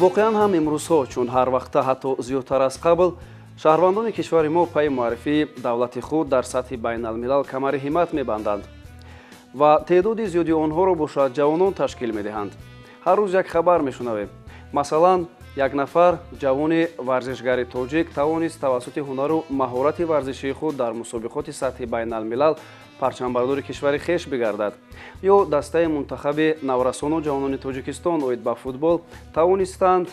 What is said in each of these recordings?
Воқеан ҳам имрӯзҳо, чун ҳар вақта ҳатто зиёдтар аз қабл, шаҳрвандони кишвари мо пайи муаррифии давлати худ дар сатҳи байналмилал камари ҳиммат мебанданд ва теъдоди зиёди онҳоро бошад ҷавонон ташкил медиҳанд. Ҳар рӯз як хабар мешунавем. Масалан, як нафар ҷавони варзишгари тоҷик тавонист тавассути ҳунару маҳорати варзишии худ дар мусобиқоти сатҳи байналмилал парчамбардори кишвари хеш бигардад. Ё дастаи мунтахаби наврасону ҷавонони Тоҷикистон оид ба футбол тавонистанд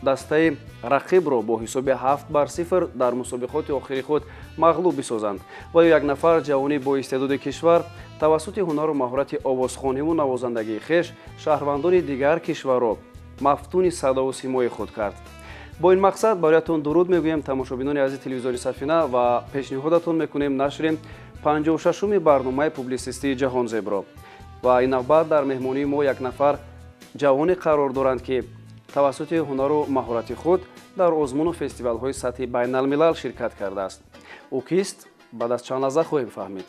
дастаи рақибро бо ҳисоби 7-0 дар мусобиқоти охири худ мағлуб бисозанд. Ва ё як нафар ҷавони боистеъдоди кишвар тавассути ҳунару маҳорати овозхониву навозандагии хеш шаҳрвандони дигар кишварро мафтуни садову симои худ кард. Бо ин мақсад бароятон дуруд мегӯем, тамошобинони азизи телевизиони Сафина, ва пешниҳодатон мекунем нашри 56-уми барномаи публисистии Ҷаҳонзебро. Ва ин навбат дар меҳмонии мо як нафар ҷавоне қарор доранд, ки тавассути ҳунару маҳорати худ дар озмуну фестивалҳои сатҳи байналмилал ширкат кардааст. Ӯ кист? Баъд аз чанд лаҳза хоҳем фаҳмид.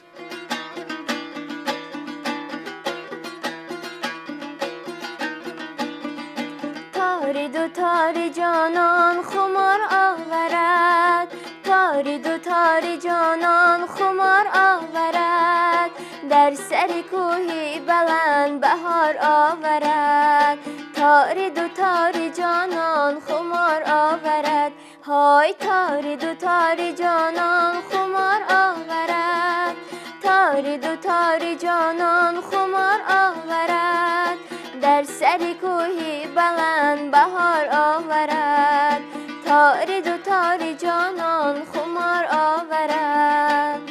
Тори дутори ҷонон хумор оварад, тори дутори ҷонон хумор оварад, дар сари кӯҳи баланд баҳор оварад, тори дутори ҷонон хумор оварад, ҳой тори дутори ҷонон хумор оварад, тори дутори ҷонон хумор оварад, дар сари кӯҳи баланд баҳор оварад, тори дутори ҷонон хумор оварад.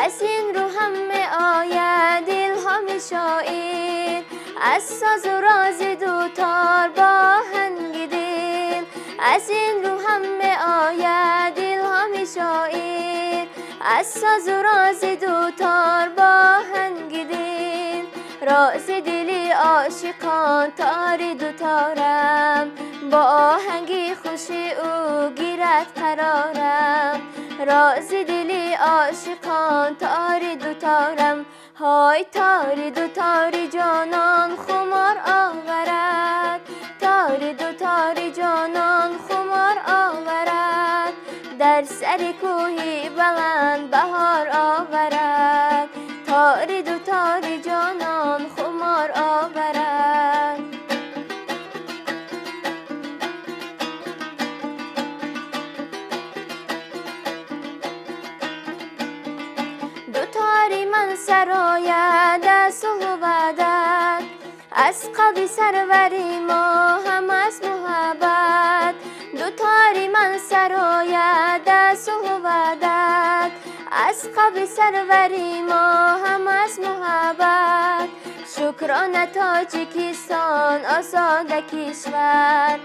Аз ин рӯ ҳам меояд илҳоми шоир, аз созу рози дутор бо оҳанги дил, аз ин рӯ ҳам меояд илҳоми шоир, аз созу рози дутор бо оҳанги дил, рози дили ошиқон тори дуторам, бо оҳанги хуши ӯ гирад қарорам, рози дили ошиқон тори дуторам, ҳой тори дутори ҷонон хумор оварад, тори дутори ҷонон хумор оварад, дар сари кӯҳи баланд баҳор оварад, тори дутори ҷонон хумор оварад. Дутори ман сарояд аз сулҳу ваҳдат, аз қалби сарвари мо ҳам аз муҳаббат, дутори ман сарояд аз сулҳу ваҳдат, аз қалби сарвари мо ҳам аз муҳаббат, шукрона Тоҷикистон озода кишвар,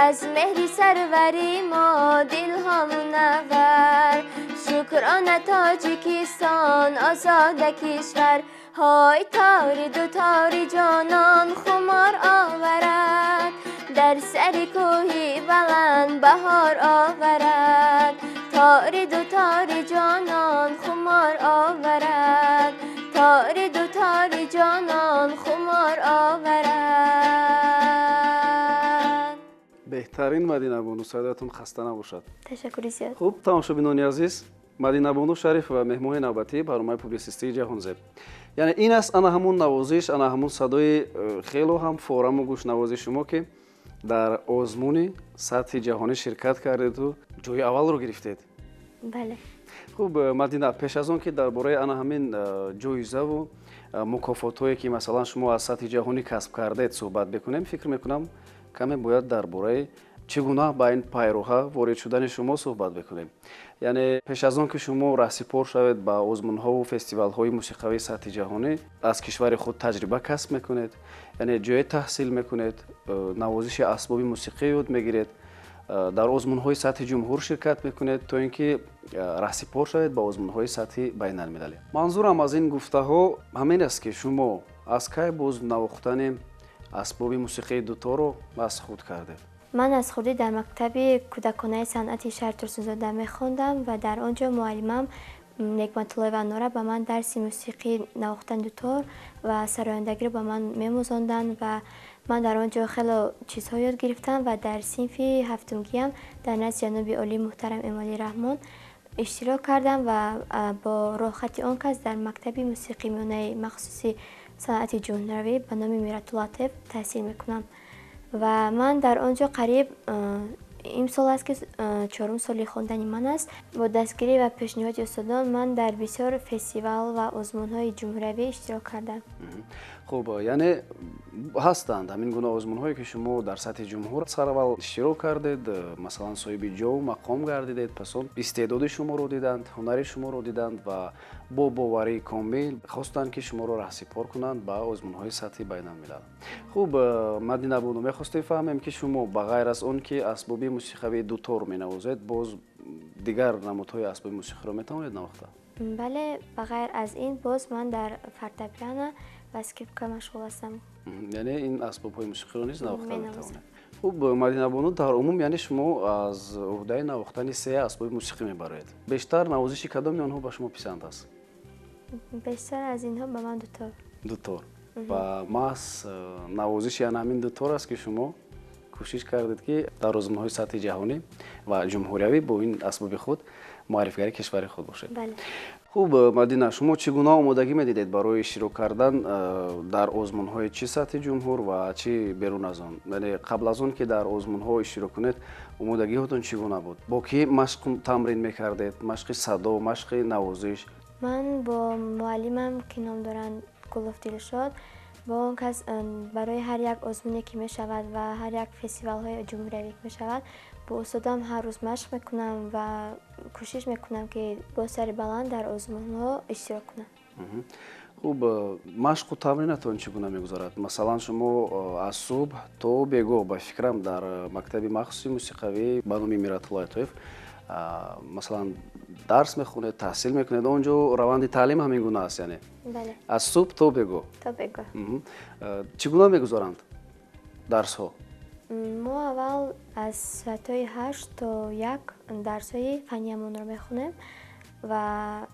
аз меҳри сарвари мо дилҳо мунаввар, шукрона Тоҷикистон озода кишвар, ҳой тори дутори ҷонон хумор оварад, дар сари кӯҳи баланд баҳор оварад, тори дутори ҷонон хумор оварад, тори дутори ҷонон хумор оварад. Беҳтарин, Мадинабону, садоятон хаста набошад. Ташаккури зиёд. Хуб, тамошобинони азиз, Мадинабону Шарифова меҳмони навбатии барномаи публисистии Ҷаҳонзеб. Яъне ин аст ана ҳамун навозиш, ана ҳамун садои хело ҳам фораму гӯшнавози шумо, ки дар озмуни сатҳи ҷаҳонӣ ширкат кардеду ҷои аввалро гирифтед. Бале. Хуб, Мадина, пеш аз он ки дар бораи ана ҳамин ҷоизаву мукофотҳое, ки масалан шумо аз сатҳи ҷаҳонӣ касб кардед, суҳбат бикунем, фикр мекунам каме бояд дар бораи чӣ гуна ба ин пайроҳа ворид шудани шумо суҳбат бикунем. Яъне пеш аз он ки шумо раҳсипор шавед ба озмунҳову фестивалҳои мусиқавии сатҳи ҷаҳонӣ, аз кишвари худ таҷриба касб мекунед, яъне ҷое таҳсил мекунед, навозиши асбоби мусиқӣ ёд мегиред, дар озмунҳои сатҳи ҷумҳур ширкат мекунед, то ин ки раҳсипор шавед ба озмунҳои сатҳи байналмилалӣ. Манзурам аз ин гуфтаҳо ҳамин аст, ки шумо аз кай боз навохтани асбоби мусиқии дуторо аз худ кардед? Ман аз хурдӣ дар мактаби кӯдаконаи санъати шаҳри Турсунзода мехондам ва дар он ҷо муаллимам Негматуллоева Анора ба ман дарси мусиқӣ, навохтани дутор ва сарояндагиро ба ман мемӯзонданд ва ман дар он ҷо хеле чизҳо ёд гирифтам ва дар синфи ҳафтумгиам дар назди ҷаноби олии муҳтарам Эмомалӣ Раҳмон иштирок кардам ва бо роҳхати он кас дар мактаби мусиқии миёнаи махсуси санъати ҷумҳуриявӣ ба номи Миратулло Атоев таҳсил мекунам. Ва ман дар он ҷо қариб имсол аст, ки чорум соли хондани ман аст. Бо дастгирӣ ва пешниҳоди устодон ман дар бисёр фестивал ва озмунҳои ҷумҳуриявӣ иштирок кардам. Хуб, яъне ҳастанд ҳамин гуна озмунҳое, ки шумо дар сатҳи ҷумҳур сараввал иштирок кардед, масалан, соҳиби ҷову мақом гардидед, пас он истеъдоди шуморо диданд, ҳунари шуморо диданд ва бо боварии комил хостанд, ки шуморо раҳсипор кунанд ба озмунҳои сатҳи байналмилал. Хуб, Мадина бону, мехостем фаҳмем, ки шумо ба ғайр аз он ки асбоби мусиқавии дутор менавозед, боз дигар намудҳои асбоби мусиқиро метавонед навохта? Бале, ба ғайр аз ин боз ман дар фортепиано ва скрипка машғул ҳастам. Яъне ин асбобҳои мусиқиро низ навохта метавонед. Хуб, Мадина бону, дар умум, яъне шумо аз уҳдаи навохтани се асбоби мусиқӣ мебароед. Бештар навозиши кадоми онҳо ба шумо писанд аст? Бештар аз инҳо ба ман дутор. Дутор. Ва маҳз навозиши ана ҳамин дутор аст, ки шумо кӯшиш кардед, ки дар озмунҳои сатҳи ҷаҳонӣ ва ҷумҳуриявӣ бо ин асбоби худ муаррифигари кишвари худ бошед. Бале. Хуб, Мадина, шумо чӣ гуна омодагӣ медидед барои иштирок кардан дар озмунҳои чӣ сатҳи ҷумҳур ва чӣ берун аз он? Яъне қабл аз он ки дар озмунҳо иштирок кунед, омодагиҳотон чӣ гуна буд? Бо кӣ машқ тамрин мекардед? Машқи садо, машқи навозиш? Ман бо муаллимам, ки ном доранд Гулов Дилшод, бо он кас барои ҳар як озмуне ки мешавад ва ҳар як фестивалҳои ҷумҳуриявӣ ки мешавад, бо устодам ҳар рӯз машқ мекунам ва кӯшиш мекунам, ки бо сари баланд дар озмунҳо иштирок кунам. Хуб, машқу тамринатон чӣ гуна мегузарад? Масалан, шумо аз субҳ то бегоҳ, ба фикрам, дар мактаби махсуси мусиқавӣ ба номи Миратулло Атоев, масалан, дарс мехонед, таҳсил мекунед. Он ҷо раванди таълим ҳамин гуна аст, яъне аз субҳ то бегоҳ? То бегоҳ. Чӣ гуна мегузаранд дарсҳо? Мо аввал аз соатҳои 8 то 1 дарсҳои фанниямонро мехонем ва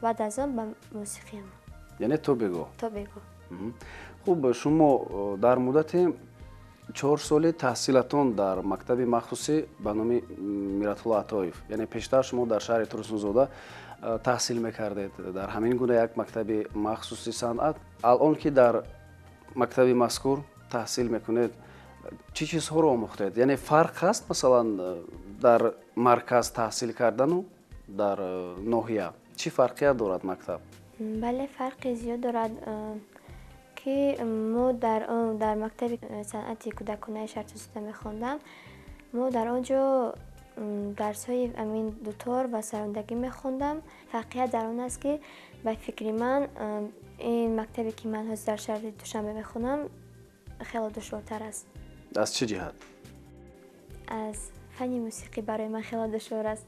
баъд аз он ба мусиқиямон. Яъне то бегоҳ? То бегоҳ. Хуб, шумо дар муддати 4 соли таҳсилатон дар мактаби махсусӣ ба номи Миратулло Атоев, яъне пештар шумо дар шаҳри Турсунзода таҳсил мекардед дар ҳамин гуна як мактаби махсуси санъат, алон ки дар мактаби мазкур таҳсил мекунед, чӣ чизҳоро омӯхтед? Яъне фарқ ҳаст, масалан, дар марказ таҳсил кардану дар ноҳия? Чӣ фарқият дорад мактаб? Бале, фарқи зиёд дорад, ки мо дар мактаби санъати кӯдаконаи шаҳри Турсунзода мехондам. Мо дар он ҷо дарсҳои амин дутор ва сарондагӣ мехондам. Фарқият дар он аст, ки ба фикри ман ин мактабе, ки ман ҳозир дар шаҳри Душанбе мехонам, хеле душвортар аст. Аз чӣ ҷиҳат? Аз фанни мусиқӣ барои ман хеле душвор аст.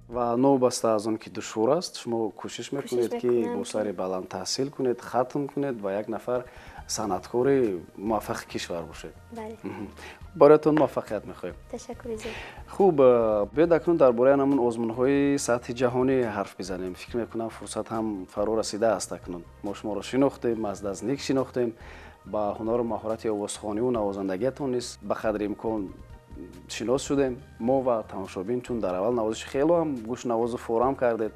Ва новобаста аз он ки душвор аст, шумо кӯшиш мекунед, ки бо сари баланд таҳсил кунед, хатм кунед ва як нафар санъаткори муваффақи кишвар бошед. Бароятон муваффақият мехоҳем. Ташаккури зиёд. Хуб, биёед акнун дар бораи ҳамун озмунҳои сатҳи ҷаҳонӣ ҳарф бизанем. Фикр мекунам, фурсат ҳам фаро расидааст. Акнун мо шуморо шинохтем, аз наздик шинохтем, ба ҳунару маҳорати овозхониву навозандагиятон низ ба қадри имкон шинос шудем мо ва тамошобин, чун дар аввал навозиши хело ҳам гӯшнавозу форам кардед.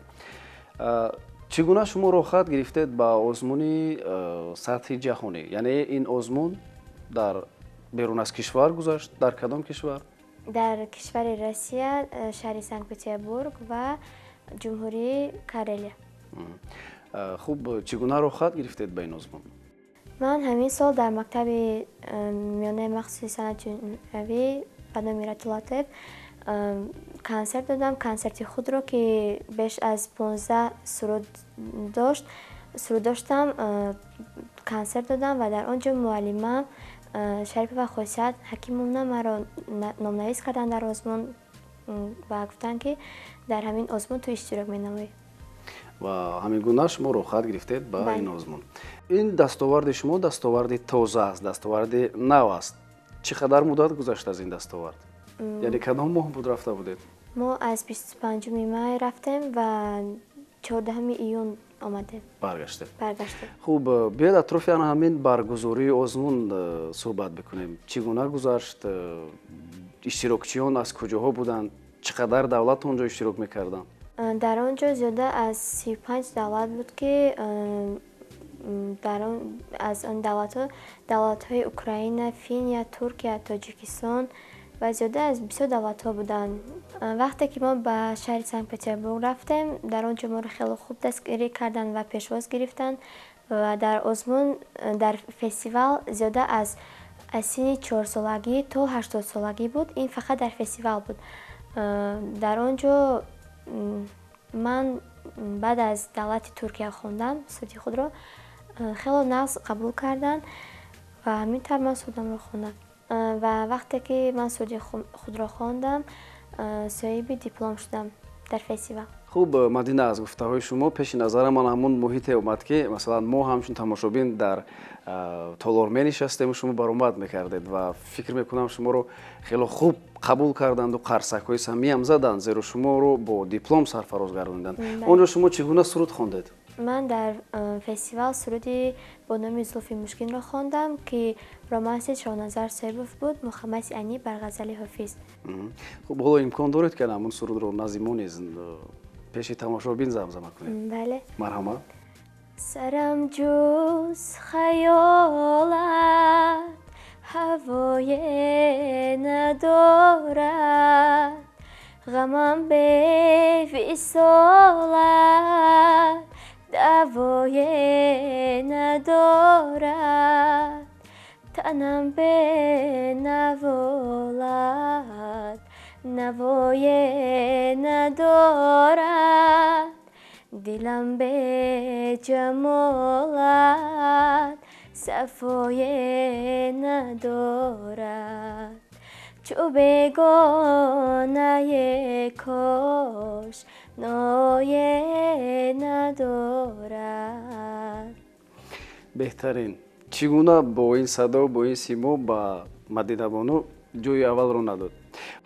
Чӣ гуна шумо роҳхат гирифтед ба озмуни сатҳи ҷаҳонӣ? Яъне ин озмун дар берун аз кишвар гузашт, дар кадом кишвар? Дар кишвари Россия, шаҳри Санкт Петербург ва ҷумҳурии Карелия. Хуб, чӣ гуна роҳхат гирифтед ба ин озмун? Ман ҳамин сол дар мактаби миёнаи махсуси санъати ҷумҳуриявӣ ба номи Миратулло Атоев консерт додам, консерти худро, ки беш аз 15 суруд дошт, суруд доштам, консерт додам ва дар он ҷо муаллима Шарипова Хосият Ҳакимовна маро номнавис карданд дар озмун ва гуфтанд, ки дар ҳамин озмун ту иштирок менамоӣ. Ва ҳамин гуна шумо роҳхат гирифтед ба ин озмун. Ин дастоварди шумо дастоварди тоза аст, дастоварди нав аст. Чӣ қадар муддат гузашт аз ин дастовард? Яъне кадом моҳ буд рафта будед? Мо аз 25-уми май рафтем ва 14 июн омадем. Баргаштед. Баргаштем. Хуб, биёед атрофи ана ҳамин баргузории озмун суҳбат бикунем. Чӣ гуна гузашт? Иштирокчиён аз куҷоҳо буданд? Чӣ қадар давлат он ҷо иштирок мекарданд? Дар он ҷо зиёда аз 35 давлат буд, ки аз он давлатҳо давлатҳои Украина, Финия, Туркия, Тоҷикистон ва зиёда аз бисёр давлатҳо буданд. Вақте ки мо ба шаҳри Санкт-Петербург рафтем, дар он ҷо моро хеле хуб дастгирӣ карданд ва пешвоз гирифтанд ва дар озмун, дар фестивал зиёда аз синни 4-солагӣ то 80-солагӣ буд. Ин фақат дар фестивал буд. Дар он ҷо ман баъд аз давлати Туркия хондам суруди худро, хело нағз қабул карданд ва ҳамин тавр ман сурудамро хондам. Ва вақте ки ман суруди худро хондам, соҳиби диплом шудам дар фестивал. Хуб, Мадина, аз гуфтаҳои шумо пеши назарам ман ҳамун муҳите омад, ки масалан мо ҳамчун тамошобин дар толор менишастему, шумо баромад мекардед ва фикр мекунам, шуморо хело хуб қабул карданду қарсакҳои самиям заданд, зеро шуморо бо диплом сарфароз гардонданд. Он ҷо шумо чӣ гуна суруд хондед? Ман дар фестивал суруди бо номи Зулфи мушкинро хондам, ки романси Шоҳназар Соҳибов буд, мухаммаси Айнӣ бар ғазали Ҳофиз. Хуб, ҳоло имкон доред, ки ҳамун сурудро назди мо низ пеши тамошобин замзама кунед? Бале. Марҳамат. Сарам ҷуз хаёлат ҳавое надорад, ғамам бевисолат давое надорад, танам бенаволат навое надорад, дилам беҷамолат сафое надорад, чу бегонае кош ное надорад. Беҳтарин. Чӣ гуна бо ин садо, бо ин симо ба Мадинабону ҷои аввалро надод?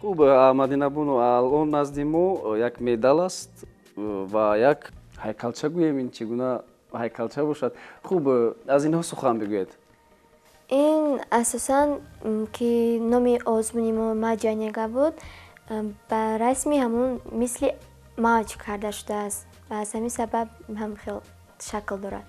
Хуб, Мадинабону, алон назди мо як медал аст ва як ҳайкалча, гӯем, ин чӣ гуна ҳайкалча бошад? Хуб, аз инҳо сухан бигӯед. Ин асосан, ки номи озмуни мо Мавҷи Онега буд, ба расми ҳамун мисли мавҷ карда шудааст ва аз ҳамин сабаб ҳам хел шакл дорад.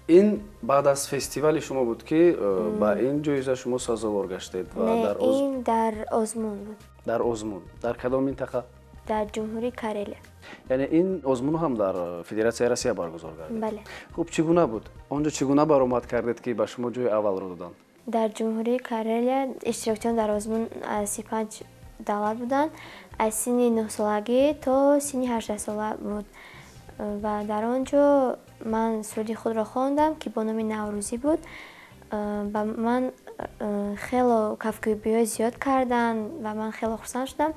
Ин баъд аз фестивали шумо буд, ки ба ин ҷоиза шумо сазовор гаштед? Ва ин дар озмун буд. Дар озмун дар кадом минтақа? Дар Ҷумҳурии Карелия. Яъне ин озмун ҳам дар Федератсияи Россия баргузор гардид? Бале. Хуб, чӣ гуна буд он ҷо? Чӣ гуна баромад кардед, ки ба шумо ҷои аввалро доданд? Дар Ҷумҳурии Карелия иштирокчиён дар озмун аз 35 давлат буданд, аз синни 9-солагӣ то синни 18-сола буд ва дар он ҷо ман суруди худро хондам, ки бо номи Наврӯзӣ буд. Ба ман хело кафкӯбиҳои зиёд карданд ва ман хело хурсанд шудам,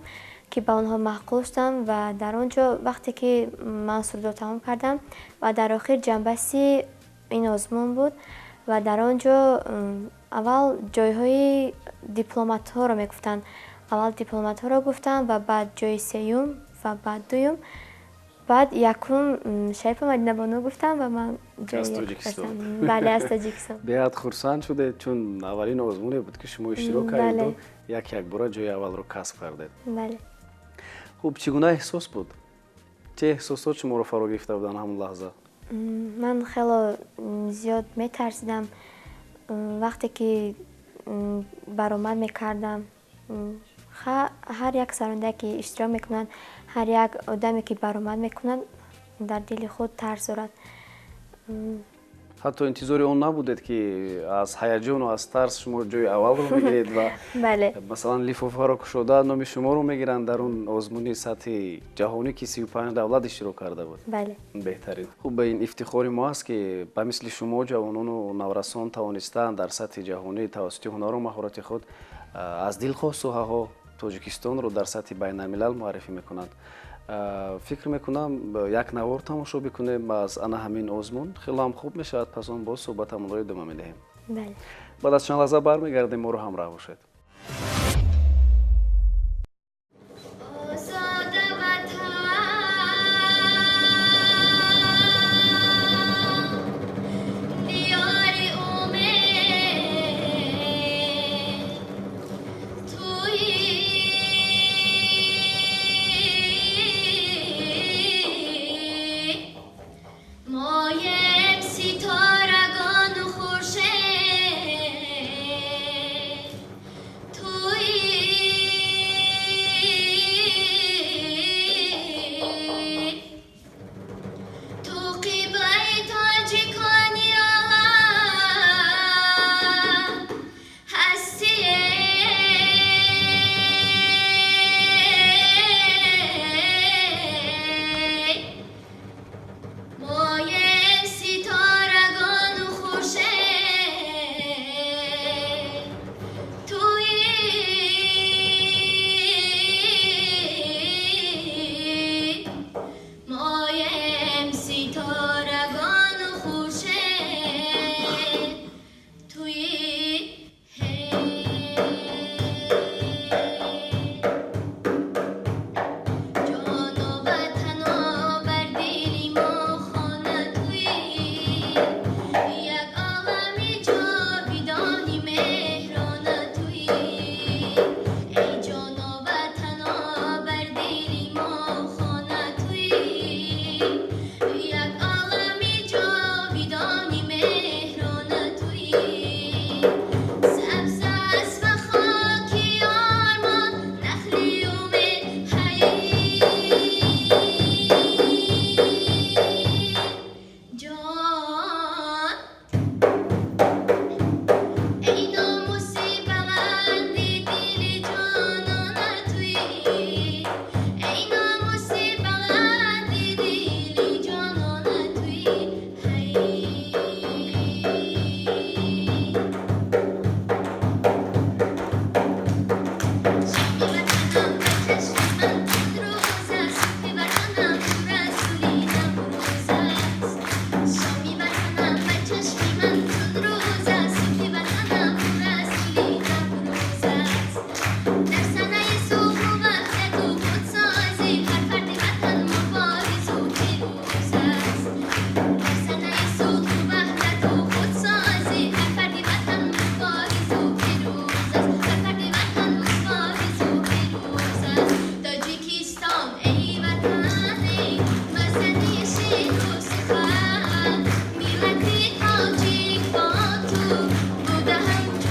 ки ба онҳо маъқул шудам. Ва дар он ҷо вақте ки ман сурудро тамом кардам ва дар охир ҷанбасти ин озмун буд ва дар он ҷо аввал ҷойҳои дипломатҳоро мегуфтанд, аввал дипломатҳоро гуфтанд ва баъд ҷои сеюм ва баъд дуюм, баъд якум Шарипова Мадинабону гуфтам ва ман аз Тоҷикистон. Бале, аз Тоҷикистон. Беҳад хурсанд шудед, чун аввалин озмуне буд, ки шумо иштирок кардеду як якбора ҷои аввалро касб кардед. Бале. Хуб, чӣ гуна эҳсос буд? Чӣ эҳсосот шуморо фаро гирифта буданд ҳамон лаҳза? Ман хело зиёд метарсидам. Вақте ки баромад мекардам, ҳар як сарондае, ки иштирок мекунад, ҳар як одаме, ки баромад мекунад, дар дили худ тарс дорад. Ҳатто интизори он набудед, ки аз ҳаяҷону аз тарс шумо ҷои аввалро мегиред ва бале, масалан лифофаро кушода номи шуморо мегиранд дар он озмуни сатҳи ҷаҳонӣ, ки 35 давлат иштирок карда буд? Бале. Беҳтарин. Хуб, ба ин ифтихори мо аст, ки ба мисли шумо ҷавонону наврасон тавонистаанд дар сатҳи ҷаҳонӣ тавассути ҳунару маҳорати худ аз дилхоҳ соҳаҳо Тоҷикистонро дар сатҳи байналмилал муаррифӣ мекунанд. Фикр мекунам, як навор тамошо бикунем аз ана ҳамин озмун, хело ҳам хуб мешавад. Пас он боз суҳбатамонро идома медиҳем. Бале. Баъд аз чанд лаҳза бармегардем, моро ҳамроҳ бошед. Озода ватан.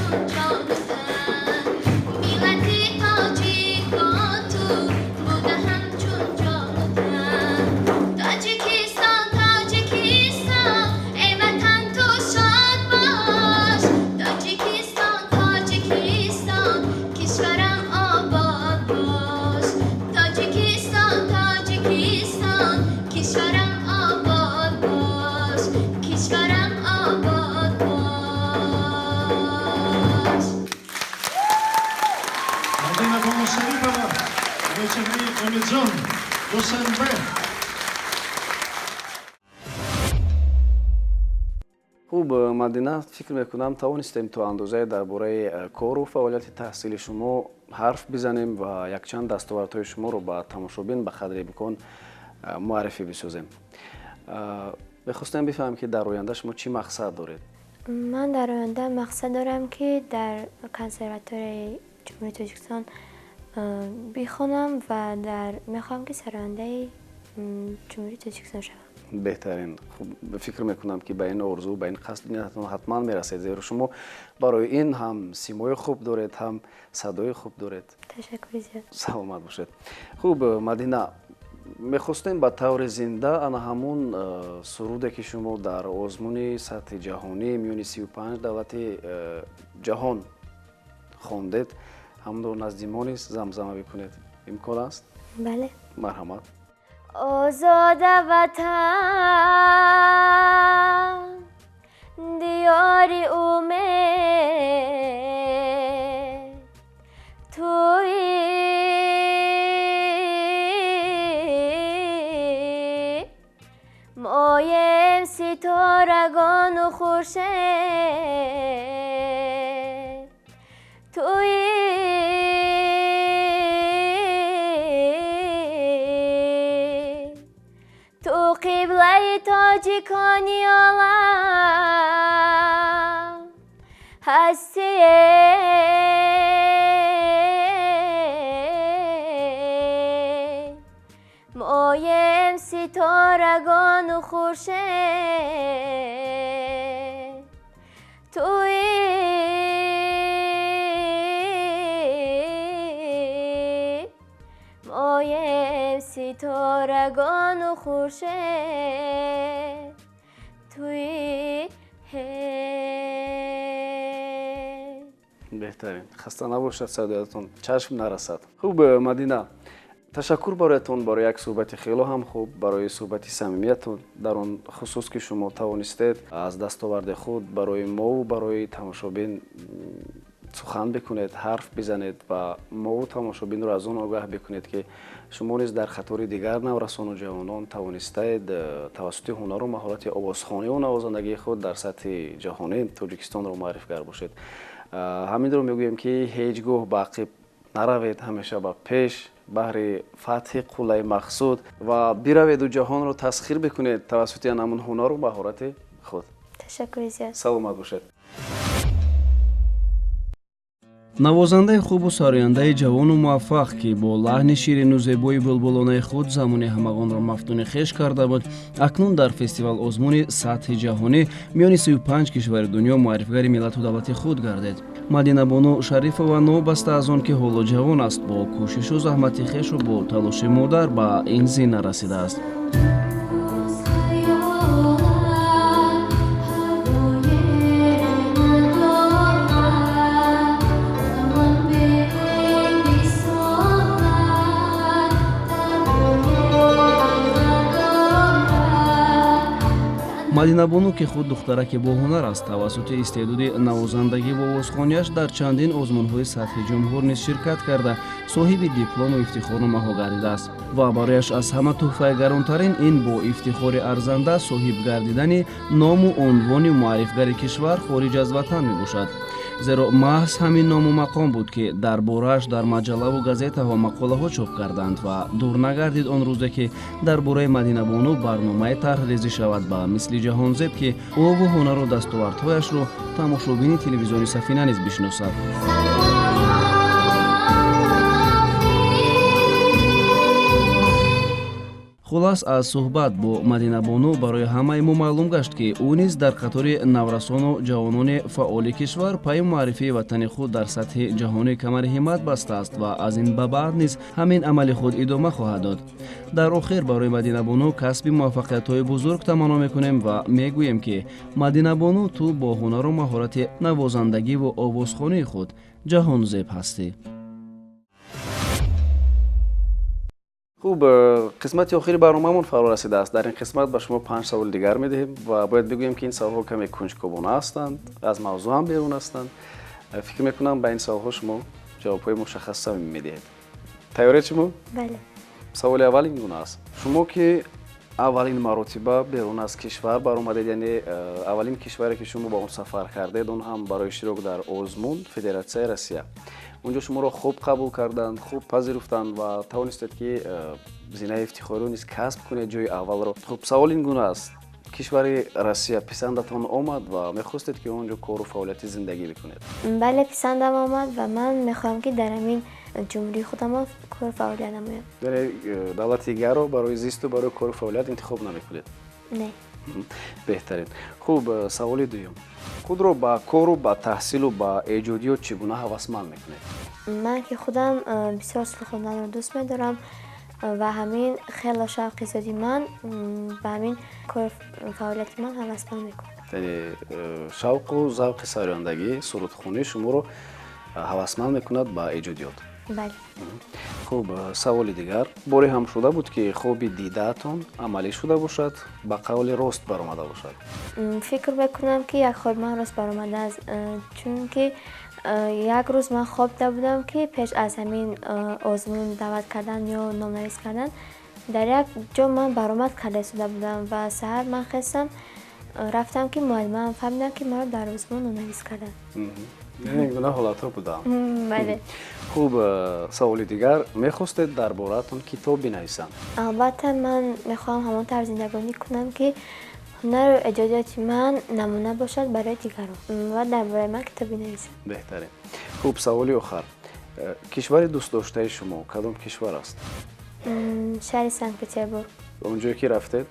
ҳамчун ҷону тан. Миллати тоҷик бо ту буда ҳамчун ҷону тан. Тоҷикистон, Тоҷикистон, эй ватан ту шод бош. Тоҷикистон, Тоҷикистон, кишварам обод бош. Тоҷикистон, Тоҷикистон, кишварам обод бош. Кишварам обод бош. Мадина Бону Шарипова, Гулчеҳраи Умидҷон, Душанбе. Хуб, Мадина, фикр мекунам, тавонистем то андозае дар бораи кору фаъолияти таҳсили шумо ҳарф бизанем ва якчанд дастовардҳои шуморо ба тамошобин ба қадри имкон муаррифӣ бисозем. Мехостем бифаҳмем, ки дар оянда шумо чӣ мақсад доред? Ман дар оянда мақсад дорам, ки дар консерваторияи Ҷумҳурии Тоҷикистон бихонам ва мехоҳам, ки сарояндаи Ҷумҳурии Тоҷикистон шавам. Беҳтарин. Хуб, фикр мекунам, ки ба ин орзу, ба ин қасди ниятатон ҳатман мерасед, зеро шумо барои ин ҳам симои хуб доред, ҳам садои хуб доред. Ташаккури зиёд. Саломат бошед. Хуб, Мадина, мехостем ба таври зинда ана ҳамун суруде, ки шумо дар озмуни сатҳи ҷаҳонӣ миёни 35 давлати ҷаҳон хондед, ҳамонро назди мо низ замзама бикунед. Имкон аст? Бале. Марҳамат. Озода ватан, диёри умед, туи моем ситорагону хуршед, туи ту қиблаи тоҷикони олам ҳастие. Моем ситорагону хуршед, туи моем ситорагону хуршед, туи. Беҳтарин. Хаста набошад садоятон, чашм нарасад. Хуб, Мадина, ташаккур бароятон барои як суҳбати хело ҳам хуб, барои суҳбати самимиятон, дар он хусус ки шумо тавонистед аз дастоварди худ барои мову барои тамошобин сухан бикунед, ҳарф бизанед ва мову тамошобинро аз он огаҳ бикунед, ки шумо низ дар қатори дигар наврасону ҷавонон тавонистаед тавассути ҳунару маҳорати овозхониву навозандагии худ дар сатҳи ҷаҳонӣ Тоҷикистонро муаррифгар бошед. Ҳаминро мегӯем, ки ҳеҷ гоҳ ба ақиб наравед, ҳамеша ба пеш, баҳри фатҳи қуллаи мақсуд ва бираведу ҷаҳонро тасхир бикунед тавассути ҳамун ҳунару маҳорати худ. Ташаккури зиёд. Саломат бошед. Навозандаи хубу сарояндаи ҷавону муваффақ, ки бо лаҳни ширину зебои булбулонаи худ замони ҳамагонро мафтуни хеш карда буд, акнун дар фестивал-озмуни сатҳи ҷаҳонӣ миёни 35 кишвари дунё муаррифгари миллату давлати худ гардид. Мадинабону Шарифова, новобаста аз он ки ҳоло ҷавон аст, бо кӯшишу заҳмати хешу бо талоши модар ба ин зина расидааст. Мадинабону, ки худ духтараке боҳунар аст, тавассути истеъдоди навозандагӣ ва овозхонияш дар чандин озмунҳои сатҳи ҷумҳур низ ширкат карда, соҳиби диплому ифтихорномаҳо гардидааст ва барояш аз ҳама тӯҳфаи гаронтарин ин бо ифтихори арзанда соҳиб гардидани ному унвони муаррифгари кишвар хориҷ аз ватан мебошад, зеро маҳз ҳамин ному мақом буд, ки дар борааш дар маҷаллаву газетаҳо мақолаҳо чоп карданд ва дур нагардид он рӯзе, ки дар бораи Мадинабону барномаи тарҳрезӣ шавад ба мисли Ҷаҳонзеб, ки ӯву ҳунару дастовардҳояшро тамошобини телевизиони Сафина низ бишиносад. Хулас, аз суҳбат бо Мадинабону барои ҳамаи мо маълум гашт, ки ӯ низ дар қатори наврасону ҷавонони фаъоли кишвар пайи муаррифии ватани худ дар сатҳи ҷаҳонӣ камари ҳиммат бастааст ва аз ин ба баъд низ ҳамин амали худ идома хоҳад дод. Дар охир барои Мадинабону касби муваффақиятҳои бузург таманно мекунем ва мегӯем, ки Мадинабону, ту бо ҳунару маҳорати навозандагиву овозхонии худ ҷаҳонзеб ҳастӣ. Хуб, қисмати охири барномаамон фаро расидааст. Дар ин қисмат ба шумо 5 саволи дигар медиҳем ва бояд бигӯем, ки ин саволҳо каме кунҷкобона ҳастанд, аз мавзӯъ ҳам берун ҳастанд. Фикр мекунам, ба ин саволҳо шумо ҷавобҳои мушаххаса медиҳед. Тайёред шумо? Бале. Саволи аввал ин гуна аст: шумо ки аввалин маротиба берун аз кишвар баромадед, яъне аввалин кишваре ки шумо ба он сафар кардед, он ҳам барои иштирок дар озмун Федератсияи Россия, унҷо шуморо хуб қабул карданд, хуб пазируфтанд ва тавонистед, ки зинаи ифтихориро низ касб кунед, ҷои аввалро. Хуб, савол ин гуна аст: кишвари Россия писандатон омад ва мехостед, ки он ҷо кору фаъолияти зиндагӣ бикунед? Бале, писандам омад ва ман мехоҳам, ки дар ҳамин ҷумҳурии худамон кору фаъолият намоям. Яъне давлати дигарро барои зисту барои кору фаъолият интихоб намекунед? Не. Беҳтарин. Хуб, саволи дуюм: худро ба кору ба таҳсилу ба эҷодиёт чӣ гуна ҳавасманд мекунед? Ман ки худам бисёр суруд хонданро дӯст медорам ва ҳамин хело шавқи зиёди ман ба ҳамин кору фаъолияти ман ҳавасманд мекунад. Яъне шавқу завқи сарояндагӣ, сурудхонӣ шуморо ҳавасманд мекунад ба эҷодиёт? Бале. Хуб, саволи дигар: боре ҳам шуда буд, ки хоби дидаатон амалӣ шуда бошад, ба қавли рост баромада бошад? Фикр мекунам, ки як хоби ман рост баромадааст, чунки як рӯз ман хоб дида будам, ки пеш аз ҳамин озмун даъват кардан ё номнавис кардан дар як ҷо ман баромад карда истода будам ва саҳар ман хестам, рафтам, ки муаллимаам фаҳмидам, ки маро дар озмун номнавис карданд. Ин гуна ҳолатҳо буданд. Бале. Хуб, саволи дигар: мехостед дар бораатон китоб бинависанд? Албатта, ман мехоҳам ҳамон тавр зиндагонӣ кунам, ки ҳунару эҷодиёти ман намуна бошад барои дигарон ва дар бораи ман китоб бинависанд. Беҳтарин. Хуб, саволи охар: кишвари дӯстдоштаи шумо кадом кишвар аст? Шаҳри Санкт Петербург. Он ҷое ки рафтед,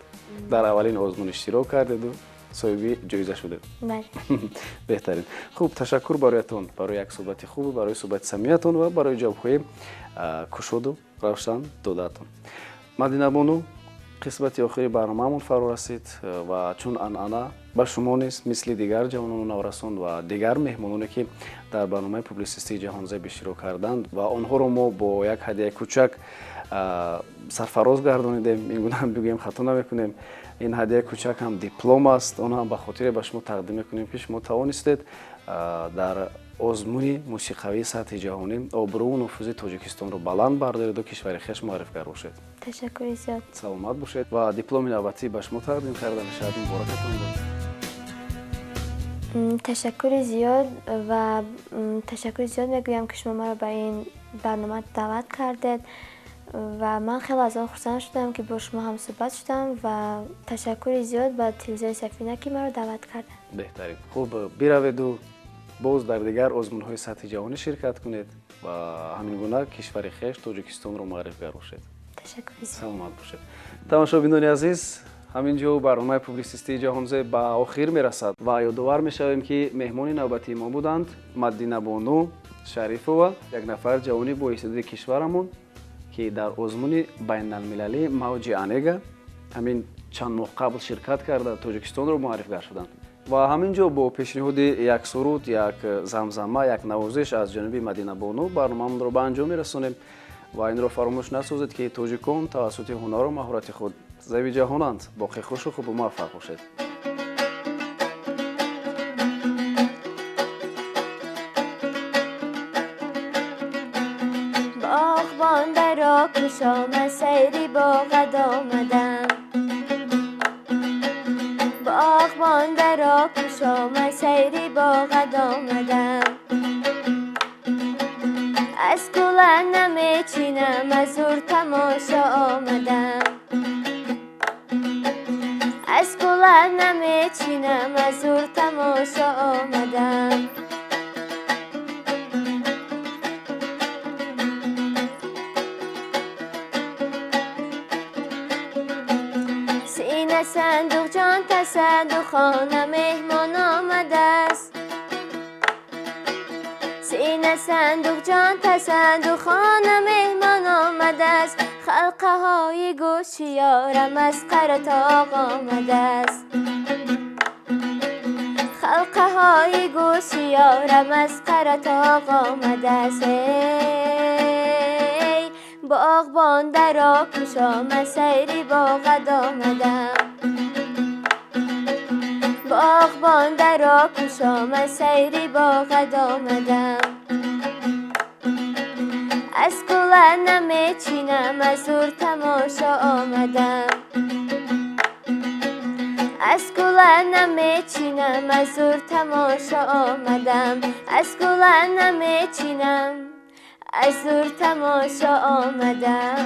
дар аввалин озмун иштирок кардеду соҳиби ҷоиза шудед? Бале. Беҳтарин. Хуб, ташаккур бароятон, барои як суҳбати хубу барои суҳбати самимиятон ва барои ҷавобҳои кушоду равшан додаатон. Мадинабону, қисмати охири барномаамон фаро расид ва чун анъана ба шумо низ мисли дигар ҷавонону наврасон ва дигар меҳмононе, ки дар барномаи публисистии Ҷаҳонзеб иштирок карданд ва онҳоро мо бо як ҳадияи кӯчак сарфароз гардонидем, ин гуна ҳам бигӯем, хато намекунем. Ин ҳадияи кӯчак ҳам диплом аст, он ҳам ба хотире ба шумо тақдим мекунем, ки шумо тавонистед дар озмуни мусиқавии сатҳи ҷаҳонӣ обрӯву нуфузи Тоҷикистонро баланд бардореду кишвари хеш муаррифгар бошед. Ташаккури зиёд. Саломат бошед ва дипломи навбатӣ ба шумо тақдим карда мешавад. Муборакатон бод. Ташаккури зиёд ва ташаккури зиёд мегӯям, ки шумо маро ба ин барнома даъват кардед ва ман хеле аз он хурсанд шудам, ки бо шумо ҳамсӯҳбат шудам, ва ташаккури зиёд ба телевизиони Сафина, ки маро даъват карданд. Беҳтарин. Хуб, бираведу боз дар дигар озмунҳои сатҳи ҷаҳонӣ ширкат кунед ва ҳамин гуна кишвари хеш Тоҷикистонро муаррифгар бошед. Ташаккури зиёд. Саломат бошед. Тамошобинони азиз, ҳамин ҷо барномаи публисистии Ҷаҳонзеб ба охир мерасад ва ёдовар мешавем, ки меҳмони навбатии мо буданд Мадинабону Шарифова, як нафар ҷавони боистеъдоди кишварамон, ки дар озмуни байналмилалӣ Мавҷи Онега ҳамин чанд моҳ қабл ширкат карда, Тоҷикистонро муаррифгар шуданд. Ва ҳамин ҷо бо пешниҳоди як суруд, як замзама, як навозиш аз ҷониби Мадинабону барномаамонро ба анҷом мерасонем ва инро фаромӯш насозед, ки тоҷикон тавассути ҳунару маҳорати худ зеби ҷаҳонанд. Боқӣ хушу хубу муваффақ бошед. Боғбон даро кушома, сайри боғад омадам. Боғбон даро кушома, сайри боғад омадам. Аз кула намечинам, аз ур тамошо омадам. Аз кула намечинам, аз ур тамошо омадам. Сина сандуқҷон, тасаддуқхона меҳмон омадааст. Сина сандуқҷон, тасаддуқхона меҳмон омадааст. Халқаҳои гӯши ёрам аз Қаратоғ омадааст. Халқаҳои гӯши ёрам аз Қаратоғ омадааст. Эй боғбон, даро кушо, ман сайри боғат омадам. Боғбон, даро кушо, ман сайри боғат омадам. Аз гула намечинам, аз дур тамошо омадам. Аз гула намечинам, аз дур тамошо омадам. Аз гула намечинам, аз дур тамошо омадам.